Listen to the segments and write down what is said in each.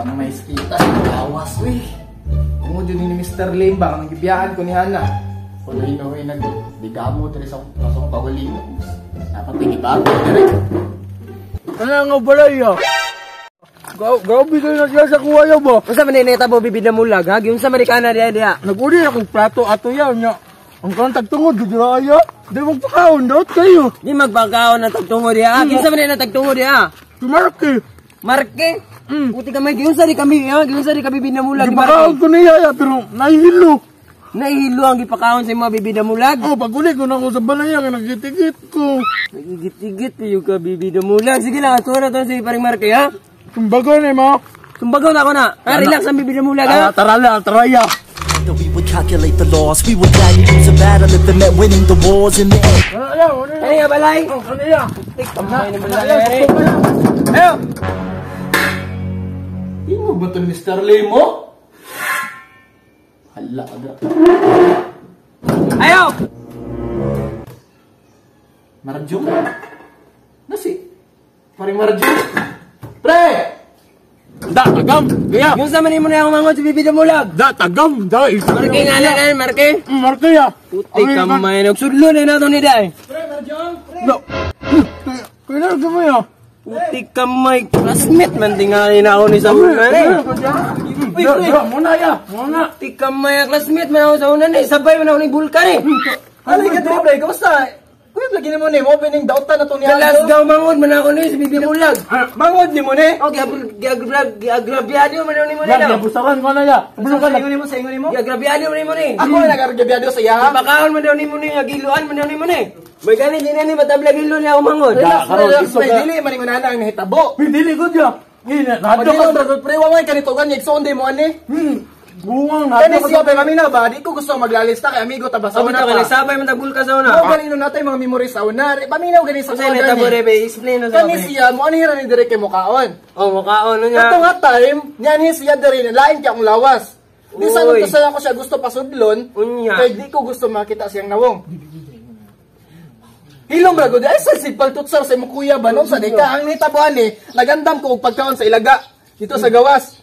Gamay kita sa gawas, uy. Tungod yun ni Mr. Lim ba, ang gibiyaan ko ni Hana. Wala yun, uy, nagdigamo diri sa akong pagalingon. Dapat tingibago, diri. Ano nga balay ya? Grabe kayo na siya sa kuwaya ba? Unsa man ni tabo bibid na mulag ha? Giunsa man ni kana diha diha? Nag-uli akong plato ato ya nya. Ang kanang tagtungod gud ra ya. Di magpakaon daot kayo. Di magpakaon ang tagtungo diha. Kinsa man ni tagtungo diha? Si Marky. Marke? Puti ka may giunsa di kami ha? Giunsa di ka bibid na mulag. Di pakaon ko niya ya pero nahihilo. Nahihilo ang gipakaon sa imo bibid na mulag. Oh, pag uli ko na ako sa balay ya, nagigit ko. Nagigit-igit yung ka bibid na mulag. Sige lang, ato na to si paring Marke ha. Tumbago ni mo. Tumbago na ako na. Ha, relax ang bibid na mulag ha. Tara taraya. We would calculate the loss. We would gladly lose a battle if it meant winning the wars in the end. Ano nga balay? Ano ya? Kamay naman lang eh. Ayo! Imo ba to Mr. Lim mo? Hala ka. Ayo! Marjong? Nasi? Paring Marjong? Pre! Da, tagam. Kaya. Yung sa manin mo na akong mangot sa bibid na mulag. Da, tagam. Da, isa. Marke nga lang, Marke. Marke ya. Puti kamay, nagsudlo na nato ni Day. Pre, Marjong! Pre! Da. Kailan ka mo ya? Puti kamay, classmate man tingali na ako ni sa una eh. Uy, pre. Muna ya. Muna. Puti kamay, classmate man ako sa una eh. Sabay man ako ni Bulkan eh. Ano ka dire, pre? Kamusta? Kuya, lagi na mo ni mo, opening dauta na to niya. Kalasgaw mangod man ako ni sa bibid na mulag. Mangod ni mo ni? Oh, giagrabyado man ako ni mo ni Ya, daw. busakan ko na ya. Bulo ka Sa na. ingon nimo, sa ingon nimo? Giagrabyado man ni mo ni. Ako na nagargabyado sa iya. Bakaon man daw ni mo ni, giluan man daw ni mo ni. May gani din na ni matablag ilo niya ako mangod. Da, karon, Relax, iso pre. ka. Dili man ingon ana ang nahitabo. Dili ko ya. Ngina, nado Padilon ka. ra pre, wa may kanito gani igsoon di mo ani. Bungang Kani nado siya pre kami na ba, di ko gusto maglalista kay amigo ta basa Sabi na to, pa. kaya sabay man tagbulka sa una. Mao ganino natay mga memories sa una. Paminaw gani sa Kasi kuha natabo gani. rebe, explain na sa Kani pre. siya mo ani ra ni dire kay mukaon. Oh, mukaon no niya. Kato nga time, niyan siya diri lain kay akong lawas. Di sa Uy. nung sa ako siya gusto pasudlon, Unya. kay di ko gusto makita siyang nawong. Hilom ra gud ay sa sipal tutsar sa imong kuya ba nun sa di ka ang nitabuan ni nagandam ko og pagkaon sa ilaga dito sa gawas.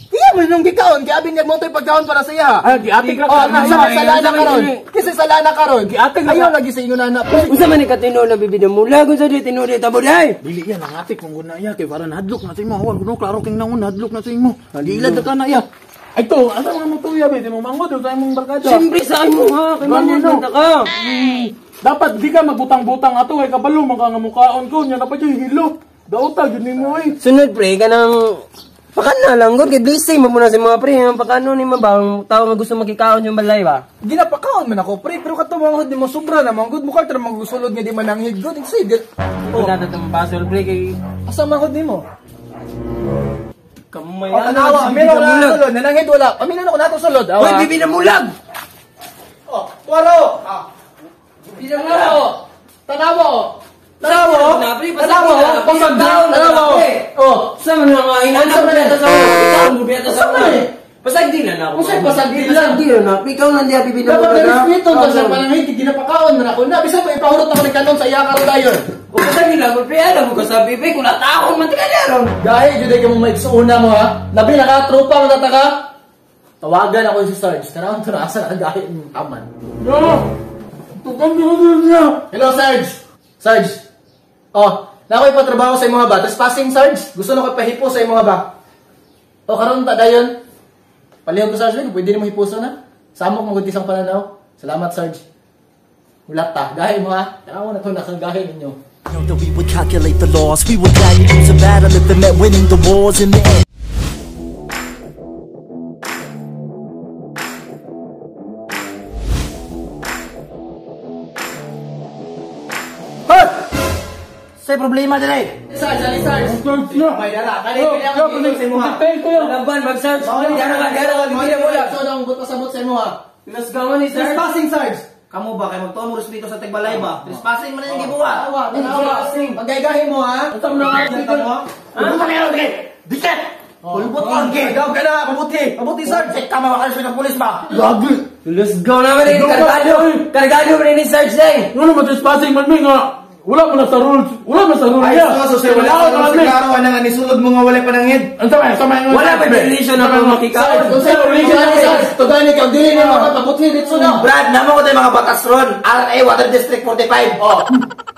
Iya man nung gikaon kay abi niya mo to'y pagkaon para sa iya. Ah, giati ka. Oh, sa salana karon. Kasi salana karon. Giati ka. Ayaw lagi sa ingon ana. Unsa man ni katinuod na bibid na mulag, unsa di tinuod ni tabo day? Dili ya nangati kung guna ya kay para nahadlok na sa imo. Awal kuno klaro king nangon nahadlok na sa imo. Gilad ka na ya. Ay to, asa mga motuya be, di mo mangod sa imong barkada. Siyempre sa imo ha, kay Gani, mangod no? man ta ka. Dapat di ka magbutang-butang ato kay kabalo man ka nga mukaon ko nya dapat yung hilo. Dauta gyud nimo eh. Sunod pre kanang pakana lang gud kay blessing mo muna sa mga pre, ang pakano ni mabang tao nga gusto makikaon yung balay ba. Ginapakaon man ako pre, pero kato manghod nimo sobra na manghod mo kay magusulod nga di man ang higod. Sige. Oh. Dadat ang basol pre kay Asa manghod nimo? kamay. Oh, tanawa, amino na sulod, nananghid wala. Amino na ko nato sulod. Awa. Hoy, bibi na mulag. Oh, waro. Ah. Bibi na mulag. Tanawa oh. Tanawa oh. Na, pre, Tanawa oh. pasag Tanawa oh. Oh. Sa man nga inana mo na sa una. Ikaw mo biyata sa una. Pasag di na na ako. Usay, pasag di lang. Pasag di na na. Ikaw lang diya bibi na Dapat mulag. na respeto ta sa pananghid, ginapakaon man ako na. Bisan pa ipahurot ako ni kanon sa iya karon dayon. O pasag di lang pre, alam mo ko sa bibi kung nataon man tika ron. Gahi jud kay mo maigsuuna mo ha. Labi na ka tropa mo ka. Tawagan ako si Sarge. Tanaw to na asa na gahi ng taman. No. Tukang niya. Hello Sarge. Sarge. Oh, na ako'y patrabaho sa imong ba? Trespassing Sarge. Gusto na ko pahipo sa imong ba? O karon ta dayon. Palihog ko Sarge, pwede nimo hipuso na. Samok mo gud isang pananaw. Salamat Sarge. Ulat ta, gahi mo ha. Tanaw na to na kang gahi ninyo. Know that we would calculate the loss. We would gladly lose a battle if it meant winning the wars in the end. Say problema dire. Sarge, ali Sarge. Sarge na. May dara. Kani kailangan ko sa imo ha. Laban mag-search. Diara ka, diara ka bibi na mulag. So ang buot pasabot sa imo ha. Let's go ni sir. Trespassing Sarge. Kamu ba kay magtuo mo respeto sa tigbalay ba? Trespassing man ang gibuhat. Tanawa, tanawa. Pagaygahi mo ha. Asa man nga Ha? Dikit! Pulbot ko ang gay. Ikaw ka na, mabuti. Mabuti Sarge. Tama ba kayo sa pulis ba? Gagi. Let's go naman eh. Kargado. Kargado man ni Sarge day. Ano ba trespassing man mi nga? Wala mo na sa rules. Wala mo sa rules. Ay, so, so, wala sa rules. Klaro, anang anisulod mo nga wala panangid. Ang sama, sama. Wala pa violation ako makikaon. Sarge, unsay relation Sarge? Tugani kang dili ni mga pabutli dito na. Brad, namo ko tayo mga batas ron. RA Water District 45. Oh.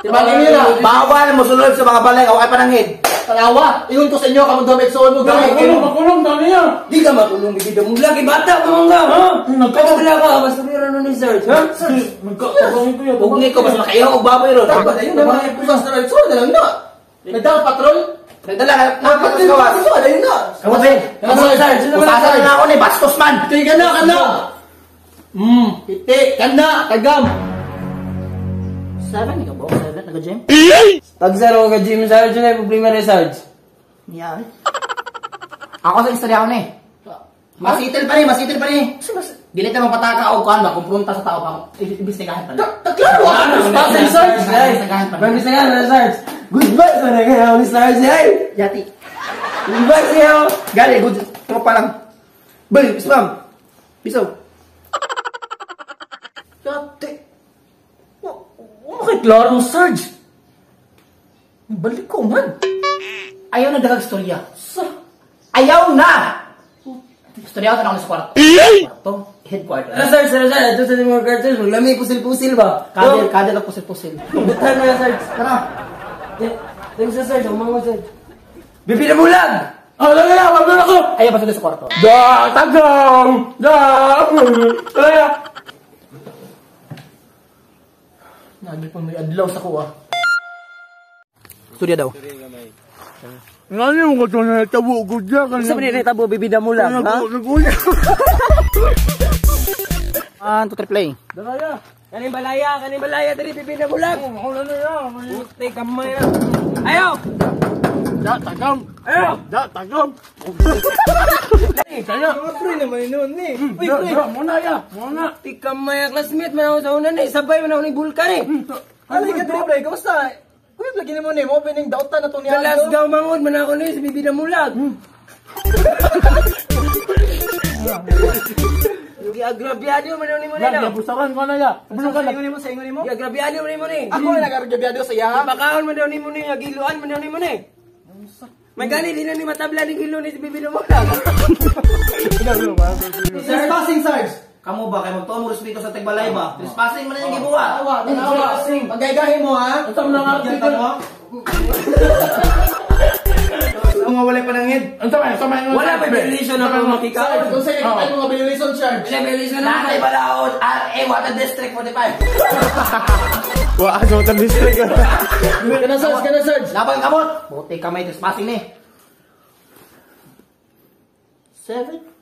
Timbangin niyo na. Bawal mo sulod sa mga balay o ay panangid. Tanawa, ingon ko sa inyo kamo duha igsoon mo gani. Makulong, makulong, dali ya. Di ka makulong bibida mo lagi bata mo nga, ha? Nagkakabla ka, basurira no ni Sarge, ha? Nagkakabangin ko yan. Ug ni ko mas makaihaw og baboy ron. Dapat ayun na mga pusas na igsoon na lang na. Nagdala patrol. Nagdala ka nagpatos gawas. Igsoon ayun na. Kamot eh. Kamot, Sarge. Usasan na ako ni bastos man. Iti kana kana. Iti kana tagam. 7 ka ba? 7 nag-gym? Pag zero ka gym, Sarge, na problema ni Sarge. Yeah. Ako sa istorya ko na eh. Masitil pa ni, masitil pa ni. Dili ta mapataka og kuan ba kumpronta sa tao pa. Imbestigahan pa. Klaro ah. Trespassing Sarge. Imbestigahan pa. Pag gusto ka na, Sarge. Goodbye sa na kayo ni Sarge, ay! Yati. Goodbye sa'yo! Gali good tropa lang. Boy, spam. Bisaw. Yati. Wa kay klaro Sarge. Balik ko man. Ayaw na daghang istorya. Sa Ayaw na! Istorya ko na ako sa kwarto. Kwarto? Headquarter. Ano, Sarge, ano, Sarge? Ito sa mga carters, lami pusil-pusil ba? Kadel, kadel ang pusil-pusil. Butan na, Sarge. Tara. Thanks sa Sarge, umango, Sarge. Bibida mo lang! Ah, dali ya, wag na ako. Ayaw pa sa kwarto. Da, tagam. Da. Dali ya. Nagi pa may adlaw sa kuha. Istorya daw. Ngani mo ko to na tabo ko diya kan. Sa mga tabo, bibida mo lang, ha? 1, 2, 3, play. Dali ya. Kaning balaya, diri bibida mo lang. Ako na ya. Putay kamay na. Ayaw! Da, tagam. Ayaw! Da, tagam. Kaya. Mga pre naman noon ni. Uy, Da, pre. da, muna ya. Muna. Ti kamay classmate man ako sa una ni. Sabay man ako ni Bulkan eh. Ano ka triple? Kamusta? Kuya lagi nimo ni mo opening dautan na to niya. Kalas gaw mangod man ako ni sa bibida mo lang. Giagrabyado man ako ni mo ni. Ya, pusakan ko na ya. Bulong ka na. Sa ingon nimo, sa ingon nimo. Giagrabyado man nimo ni. Ako na nagargabyado sa iya. Bakaon man daw nimo ni, giluan man daw nimo ni. May gani di na ni matabla ni gilo ni sa bibida mo lang. Trespassing Sarge. Kamu ba kay magtuo mo respeto sa tigbalay ba? Trespassing man ang gibuhat. Tanawa, tanawa. Pagaygahin mo ha. Ang sama na Diyan ka mo. Nga wala panangid. Ang sama, sama. Wala pa violation ako makikaon. Sarge, unsay nakita mo nga violation Sarge? Wala violation ako. Nanay balaod, RA Water District 45. Wa, sa Water District. Kana Sarge, kana Sarge. Laban kamot. Buti kamay trespassing ni. 7.